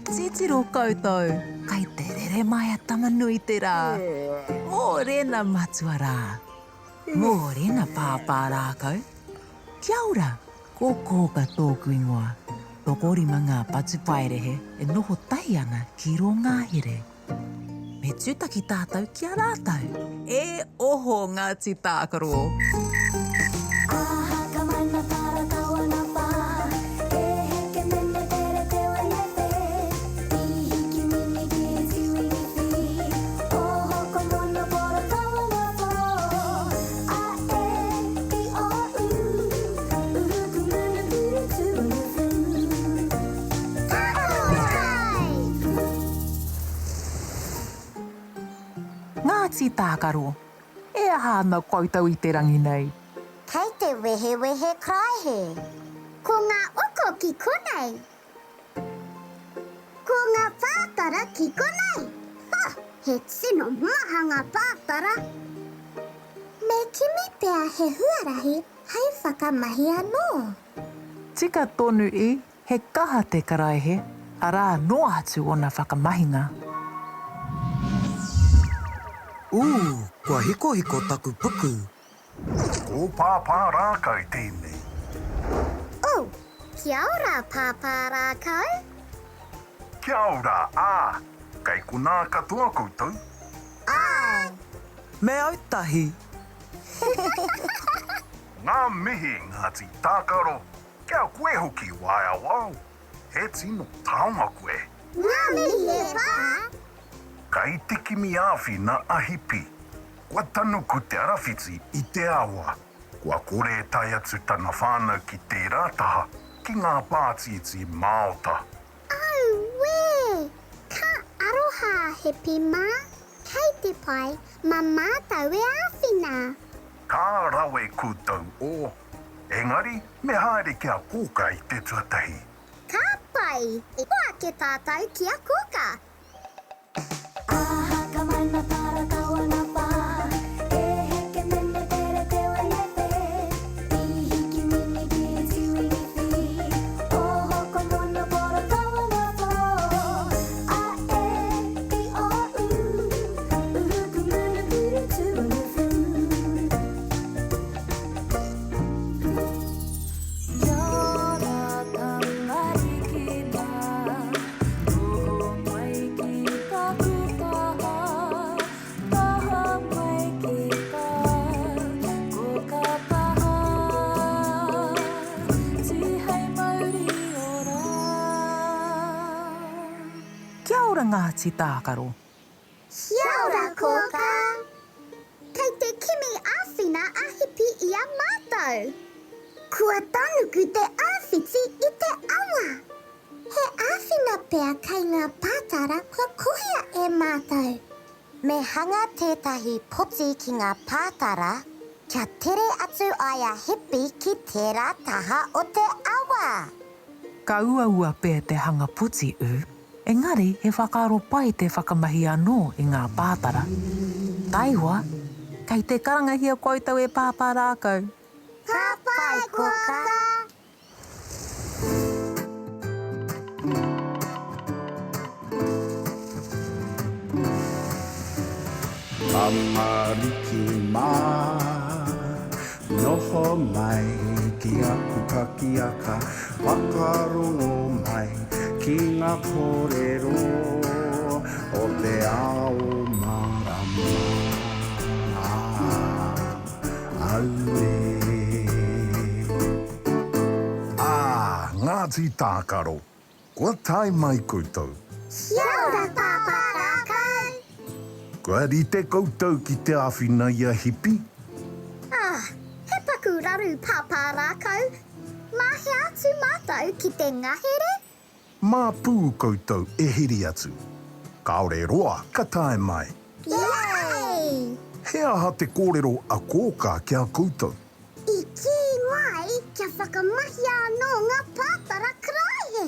Titiro koutou, kai te rere mai a Tama-nui-te-rā. Mōrena matua rā. Mōrena pāpā rākau. Kia ora, ko Kōka tōku ingoa. Tokorima ngā patupaiarehe e noho tahi ana ki rō ngahere. Me tūtaki tātou ki a rātou. E oho Ngāti Tākaro! Ngāti Tākaro, e aha ana koutou i te rangi nei? Kei te wehewehe karaehe. Ko ngā oko ki konei. Ko ngā pātara ki konei. Ha! He tino maha ngā pātara. Me kimi pea he huarahi hei whakamahi anō. Tika tonu i, he kaha te karaehe, arā noa atu ōna whakamahinga. Ū, kua hikohiko taku puku. Ko Pāpā Rākau tēnei. Oh, kia ora Pāpā Rākau. Kia ora, ā, kei konā katoa koutou? Āe. Me autahi. Ngā mihi Ngāti Tākaro, kia koe hoki Waeawao, he tino taonga koe. Ngā mihi e pā. Kai te kimi āwhina a Hipi. Kua tanuku te arawhiti i te awa. Kua kore e tae atu tana whānau ki tērā taha, ki ngā pātītī māota. Auē! Ka aroha a Hipi mā, kei te pai, mā mātou e āwhina. Ka rawe koutou o. Engari, me haere ki a Kōka i te tuatahi. Ka pai! Hoake tātou ki a Kōka. Noho mai ki taku taha, taha mai ki tā, ko ka taha, tihei mauri ora. Kia ora Ngāti Tākaro. Kia ora Kōkā! Kei te kimi āwhina a Hipi i a mātou. Kua tanuku te arawhiti i te awa. He āwhina pea kei ngā pātara kua kohia e mātou. Me hanga tētahi poti ki ngā pātara kia tere atu ai a Hipi ki tērā taha o te awa. Ka uaua pea te hanga poti ū, engari he whakaaro pai te whakamahi anō i ngā pātara. Taihoa, kei te karangahia koutou e Pāpā Rākau. Ka pai, Kōkā! Tamariki mā, noho mai ki aku pakiaka, whakarongo mai ki ngā kōrero o te ao mārama. Auē. Ā, Ngāti Tākaro, Kua tae mai koutou. Kia ora Pāpā Rākau. Kua rite koutou ki te āwhina i a Hipi? Ah, he paku raru Pāpā Rākau. Mā hea atu mātou ki te ngahere? Mā pū koutou e heri atu. Kāore roa ka tae mai. Yay! He aha te kōrero a Kōkā ki a koutou? I kī mai kia whakamahia anō ngā pātara karaehe.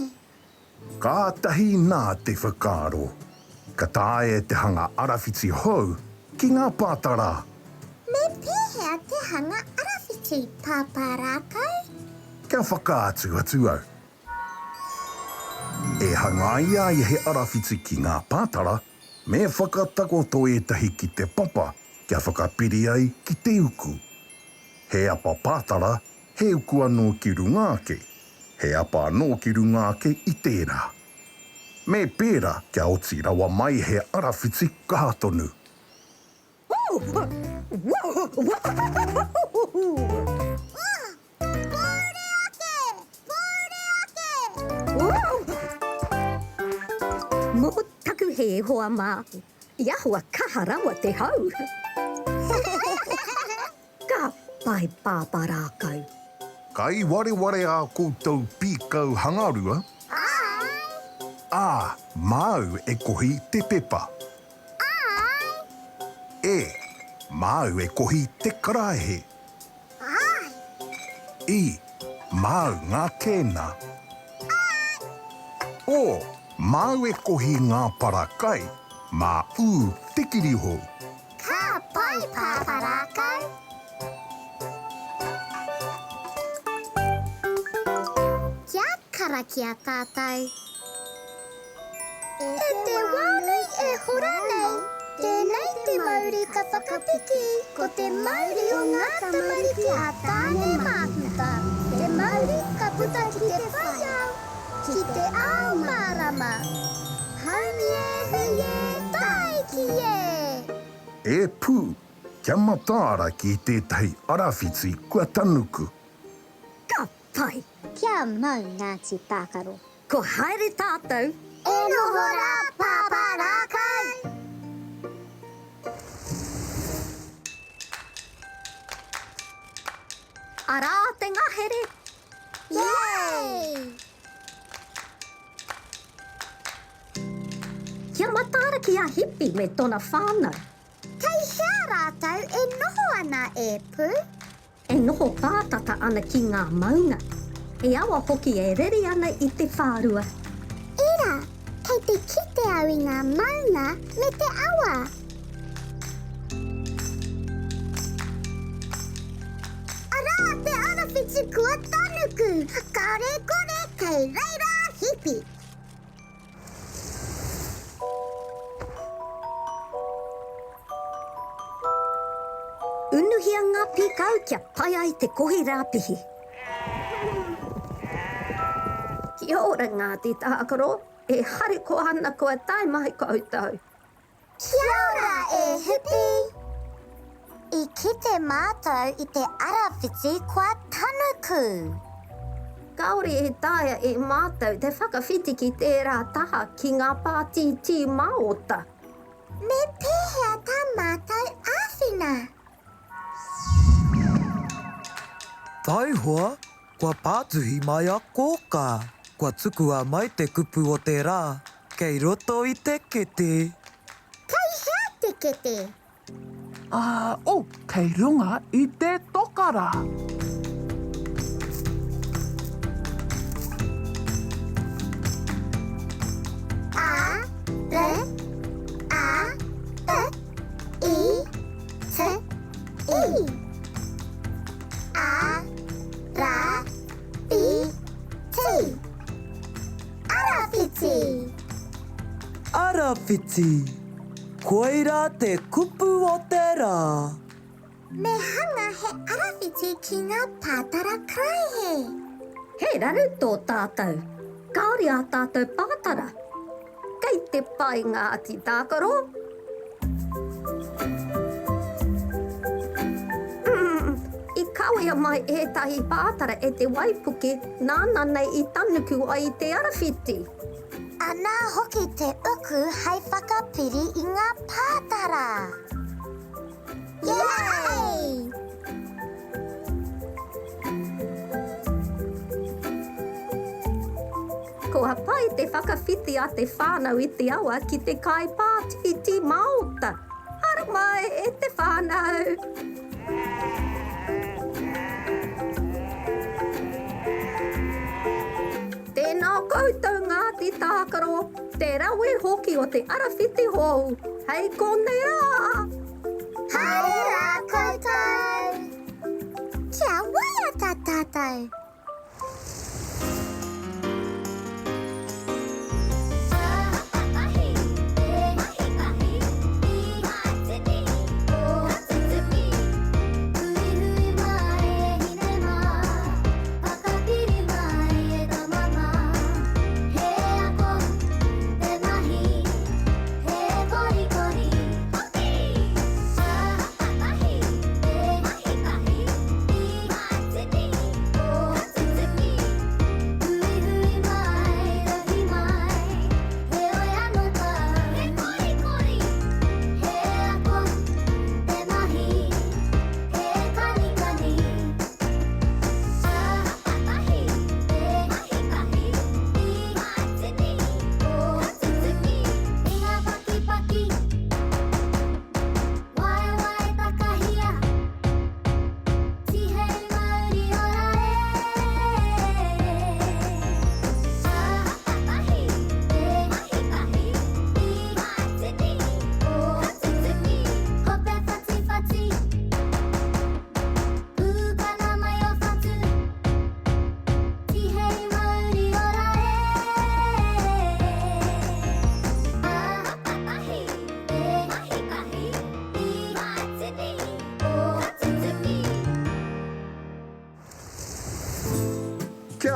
Kātahi nā te whakaaro, ka taea te hanga arawhiti hou ki ngā pātara. Me pēhea te hanga arawhiti, Pāpā Rākau? Kia whakaatu atu au. E hangaia ai he arawhiti ki ngā pātara, me whakatakoto ētahi ki te papa kia whakapiri ai ki te uku. He apa pātara, he uku anō ki runga ake, he apa anō ki runga ake i tērā. Me pērā kia oti rawa mai he arawhiti kaha tonu. Pōuri ake! Pōuri ake! Mō taku hē, hoa mā, i ahua kaha rawa te hau. Ka pai Pāpā Rākau. Kai wareware ā koutou pīkau hangarua. Āe. Ā, māu e kohi te pepa. Āe. E, māu e kohi te karaehe. Āe. I, māu ngā kēna. Āe. O, māu e kohi ngā para kai, mā ū te kirihou. Ka pai Pāpā Rākau. Kia karakia tātou. E te wā nei e hora nei, tēnei te mauri ka whakapiki, ko te mauri o ngā tamariki a Tāne Māhuta, te mauri ka puta ki te whai ao, ki te ao mārama. Haumi e hui e, tāiki e! E pū, kia mataara ki tētahi arawhiti kua tanuku. Ka pai! Kia mau Ngāti Tākaro. Ko haere tātou. E noho rā Pāpā Rākau! Arā te ngahere! Yay! Kia mataara ki a Hipi me tona whānau. Kei hea rātou e noho ana e Pū? E noho pātata ana ki ngā maunga, he awa hoki e rere ana i te whārua. Ira, kei te kite au i ngā maunga me te awa. Arā te arawhiti kua tanuku, kāore e kore kei reira a Hipi. Unuhia ngā pīkau kia pai ai te kohi rāpihi. Kia ora Ngāti Tākaro, e harikoa ana kua tae mai koutou. Kia ora e Hipi! I kite mātou i te arawhiti kua tanuku. Kāore e taea e mātou te whakawhiti ki tērā taha ki ngā pātītī māota. Me pēhea tā mātou āwhina? Taihoa, kua pātuhi mai a Kōkā. Kua tukua mai te kupu o te rā, kei roto i te kete. Kei hea te kete? Ā, oh, kei runga i te toka rā. A, R, A, P, I, T, I. A, R, B, T. Arawhiti! Arawhiti! Koirā te kupu o te rā. Me hanga he arawhiti ki ngā pātara karaehe. He raru tō tātou. Kāore ā tātou pātara. Kei te pai ngā ati tākaro. Umm, i kawea mai ētahi pātara e te waipuke nāna nei i tanuku ai i te arawhiti. Anā hoki te uku hei whakapiri i ngā pātara. Yay! Kua pai te whakawhiti a te whānau i te awa ki te kai pātītī māota. Haramai e te whānau! Tēnā koutou Ngāti Tākaro, te rawe hoki o te arawhiti hou, hei konei rā! Haere rā koutou! Kia waiata tātou!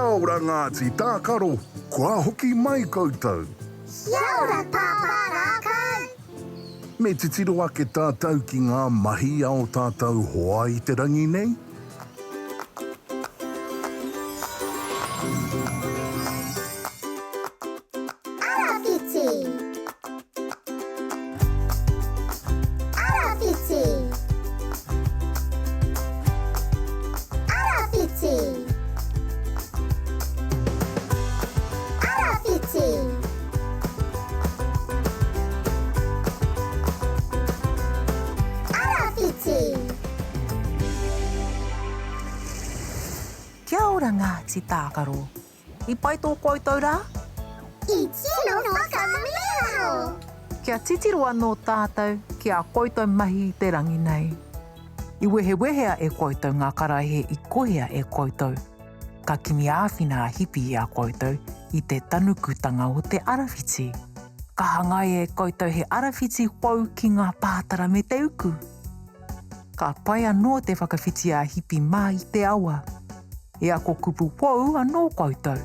Kia ora Ngāti Tākaro, kua hoki mai koutou. Kia ora Pāpā Rākau. Me titiro ake tātou ki ngā mahi a o tātou hoa i te rangi nei? Arawhiti! Arawhiti! Arawhiti! Arawhiti! Arawhiti! Kia ora Ngāti Tākaro. I pai tō koutou rā? I tino whakamīharo! Kia titiro anō tātou ki ā koutou mahi i te rangi nei. I wehewehea e koutou ngā karaehe i kohia e koutou. Ka kimi āwhina a Hipi i a koutou i te tanukutanga o te arawhiti. Ka hangaia e koutou he arawhiti hou ki ngā pātara me te uku. Ka pai anō te whakawhiti a Hipi mā i te awa. E ako kupu hou anō koutou.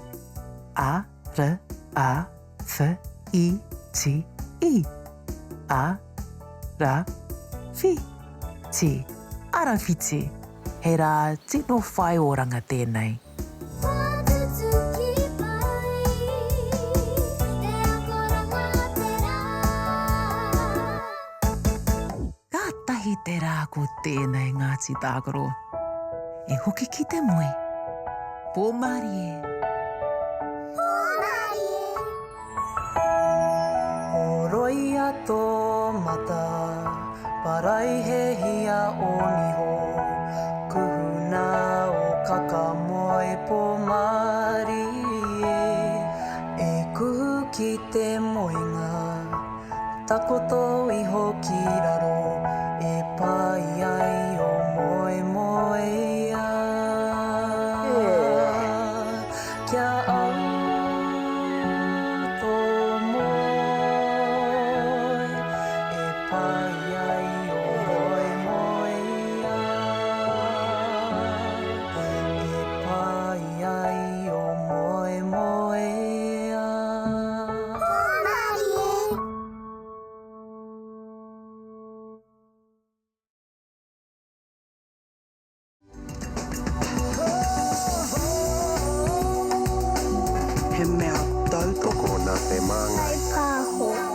A, R, A, Wh, I, T, I. A, Ra, Whi, Ti. Arawhiti. He rā tino whai oranga tēnei. Kua tutuki mai te akoranga o te rā. Kātahi te rā ko tēnei Ngāti Tākaro. E hoki ki te moe. Pō mārie. Pō mārie. Horoia tō mata, paraihehia ō niho, kuhuna ō kakamoe pō mārie, e kuhu ki te moenga. Takoto iho ki raro e pai ai o moemoeā. Kia au tō moe e pai ai o moemoeā. E pai ai o moemoeā. Hōmarie! He mea tautoko nā te Māngai. Kaipāho.